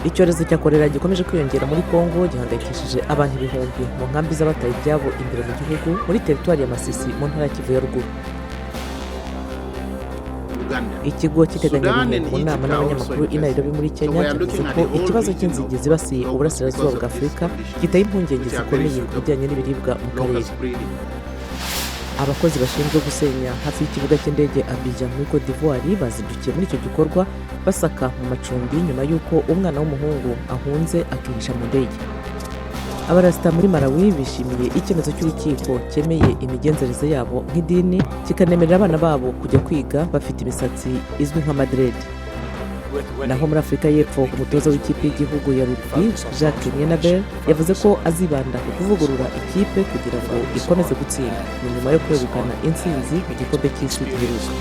Icyorezo cya korera gikomeje kwiyongera muri Kongo gihangayikishije abantu ibihumbi mu nkambi z'abataye ibyabo imbere mu gihugu, muri teritwari ya Masisi mu ntara ya Kivu ya Ruguru. Ikigo cy'iteganyabihe mu nama n'abanyamakuru i Nairobi muri Kenya cyavuze ko ikibazo cy'inzige zibasiye uburasirazuba bwa Afurika giteye impungenge zikomeye ku bijyanye n'ibiribwa mu karere. Abakozi bashinzwe gusenya hafi y'ikibuga cy'indege Abidjan muri Cote d'Ivoire bazindukiye muri icyo gikorwa, basaka mu macumbi nyuma y'uko umwana w'umuhungu ahunze akihisha mu ndege. Abarasita muri Malawi bishimiye icyemezo cy'urukiko cyemeye imigenzereze yabo nk'idini, kikanemerera abana babo kujya kwiga bafite imisatsi izwi nk'amadreads. Naho muri Afurika y'Epfo, umutoza w'ikipe y'igihugu ya rugby, Jacques Nienaber, yavuze ko azibanda ku kuvugurura ikipe kugira ngo ikomeze gutsinda. Ni nyuma yo kwegukana intsinzi mu gikombe cy'isi giheruka.